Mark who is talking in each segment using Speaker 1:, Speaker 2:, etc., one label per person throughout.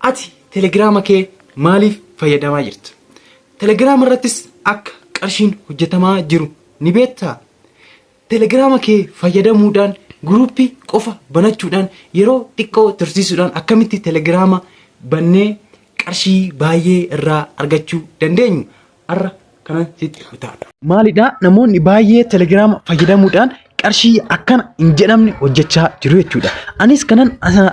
Speaker 1: Ati Telegiraama kee maaliif fayyadamaa jirta? Telegiraama irrattis akka qarshiin hojjetamaa jiru ni beektaa? Telegiraama kee fayyadamuudhaan guruuppii qofa banachuudhaan yeroo xiqqoo tursiisuudhaan akkamitti telegiraama bannee qarshii baay'ee irraa argachuu dandeenyu har'a kanan sitti himu. Maalidha namoonni baay'ee telegiraama fayyadamuudhaan qarshii akkana hin jedhamne hojjechaa jiru jechuudha. Anis kanan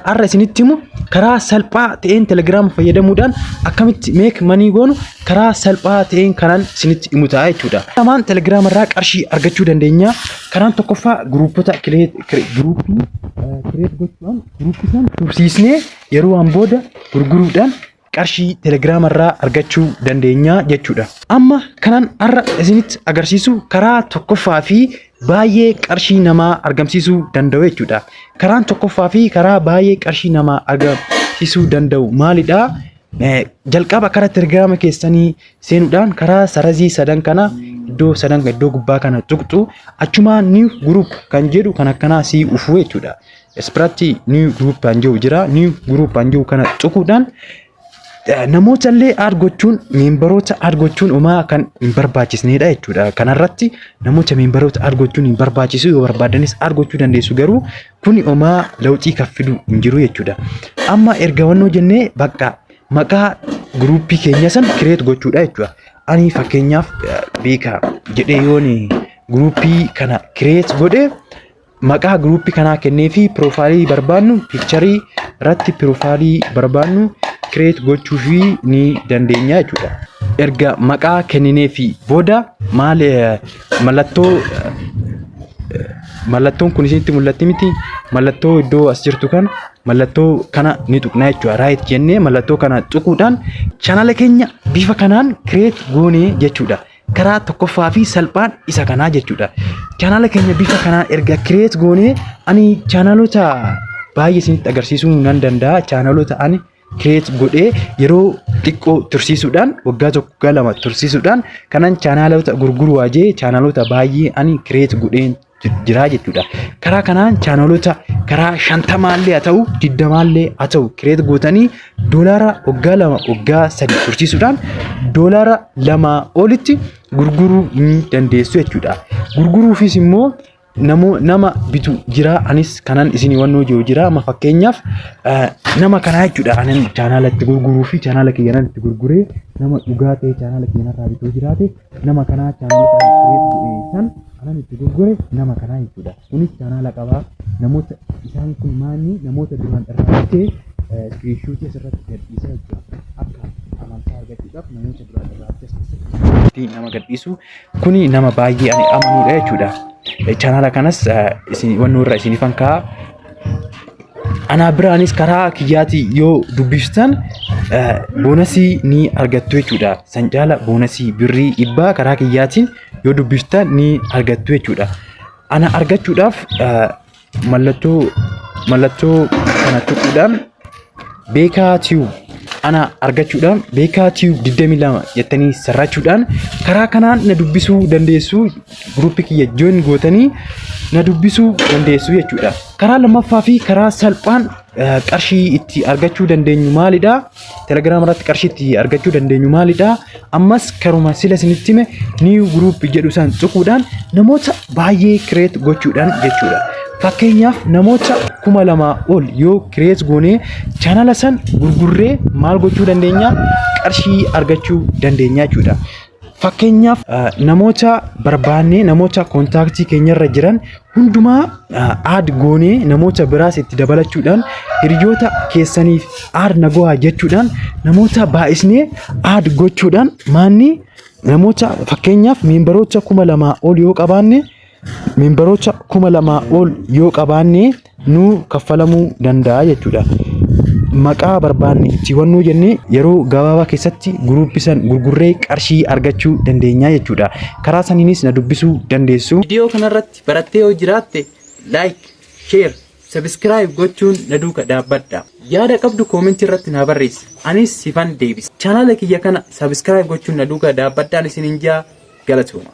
Speaker 1: har'a isinitti himu karaa salphaa ta'een telegiraama fayyadamuudhaan akkamitti make money goonu karaa salphaa ta'een kanan isinitti himu ta'a jechuudha. Lamaan telegiraama irraa qarshii argachuu dandeenya. Karaan tokkoffaa guruupota guruupii create gochuudhaan guruupii san tursiisnee yeroo waan booda gurguruudhaan qarshii telegiraama irraa argachuu dandeenya jechuudha. Amma kanan har'a isinitti agarsiisu karaa tokkoffaa fi baay'ee qarshii namaa argamsiisuu danda'u jechuudha. Karaan tokkoffaa fi karaa baay'ee qarshii namaa argamsiisuu danda'u maalidha? Jalqaba karaa telegiraama keessanii seenuudhaan karaa sarazii sadan kana, iddoo sadan, iddoo gubbaa kana tuqxu. Achumaa new group kan jedhu kan akkanaa sii ufu jechuudha. Ispiratti new group kan jedhu jira. New group kan jedhu kana tuquudhaan namoota illee add gochuun, memberoota add gochuun homaa kan hin barbaachisnedha jechuudha. Kanarratti namoota memberoota add gochuun hin barbaachisu. Yoo barbaadanis add gochuu dandeessu, garuu kuni homaa lawxii kan fidu hin jiru jechuudha. Amma erga wannoo jennee bakka maqaa guruuppii keenya san create gochuudha jechuudha. Ani fakkeenyaaf beekaa jedhee yoon guruuppii kana create godhe, maqaa guruuppii kanaa kennee fi piroofaayilii barbaannu, picturii irratti piroofaayilii barbaannu create gochuu ni dandeenya jechuudha. Erga maqaa kenninee fi booda maal, mallattoo mallattoon kun isinitti mul'atti miti? Mallattoo iddoo as jirtu kana, mallattoo kana ni tuqna jechuudha. Right jennee mallattoo kana tuquudhaan chaanala keenya bifa kanaan create goonee jechuudha. Karaa tokkoffaa fi salphaan isa kanaa jechuudha. Chaanala keenya bifa kanaan erga create goonee, ani chaanaloota baay'ee isinitti agarsiisuu nan danda'a. Chaanaloota ani create godhee yeroo xiqqoo tursiisuudhaan, waggaa 1, waggaa 2 tursiisuudhaan kanan chaanaloota gurguruu waajee chaanaloota baay'ee ani create godheen jira jechuudha. Karaa kanaan chaanaloota karaa 50llee haa ta'u, 20llee haa ta'u create gootanii doolaara waggaa 2, waggaa 3 tursiisuudhaan doolaara 2 olitti gurguruu ni dandeessu jechuudha. Gurguruufis immoo nama bitu jira. Anis kanan isin wannoo jiru jira. Amma fakkeenyaaf nama kanaa jechuudha. Anan chaanaala itti gurguruu fi chaanaala kiyyanan itti gurguree nama dhugaa ta'e chaanaala kiyyanarraa bituu jiraate, nama kanaa chaanaala create san anan itti gurgure nama kanaa jechuudha. Kunis chaanaala qabaa. Namoota isaan kun maanni namoota duraan irraa bitee screenshotii asirratti gadhiisa jechuudha. Akka amantaa argachuudhaaf namoota duraan irraa bitee as keessatti nama gadhiisu kuni nama baay'ee ani amanuudha jechuudha. Chaanaala kanas isin wannoo irra isinifan kaa'a. Anaa biraanis karaa kiyyaatii yoo dubbiftan bonusii ni argattu jechuudha. San caala bonusii birrii 100 karaa kiyyaatiin yoo dubbiftan ni argattu jechuudha. Ana argachuudhaaf mallattoo kana tuquudhaan, Beekaa Tube, ana argachuudhaan Beekaa Tube 22 jettanii sarrachuudhaan karaa kanaan na dubbisuu dandeessu. Guruppii kiyya join gootanii na dubbisuu dandeessu jechuudha. Karaa lammaffaa fi karaa salphaan qarshii itti argachuu dandeenyu maalidha? Telegiraam irratti qarshii itti argachuu dandeenyu maalidha? Ammas karuma sila isinitti hime new group jedhu san tuquudhaan namoota baay'ee create gochuudhaan jechuudha. Fakkeenyaaf namoota 2000 ol yoo create goonee chaanala san gurgurree maal gochuu dandeenya? Qarshii argachuu dandeenya jechuudha. Fakkeenyaaf namoota barbaannee, namoota contactii keenyarra jiran hundumaa add goonee, namoota biraas itti dabalachuudhaan, hiriyoota keessaniif add na go'aa jechuudhaan namoota baay'isnee add gochuudhaan maanni namoota fakkeenyaaf memberoota 2000 ol yoo qabaanne, memberoota 2000 ol yoo qabaanne nu kaffalamuu danda'a jechuudha. Maqaa barbaanne itti wannuu jennee yeroo gabaabaa keessatti guruuppii san gurgurree qarshii argachuu dandeenya jechuudha. Karaa saniinis na dubbisuu dandeessu.
Speaker 2: Viidiyoo kanarratti barattee yoo jiraatte like, share, subscribe gochuun na duuka dhaabbadha. Yaada qabdu commentii irratti naa barreessi. Anis sifan deebisa. Chaanaala kiyya kana subscribe gochuun na duuka dhaabbadhaan isiniin jaa, galatooma.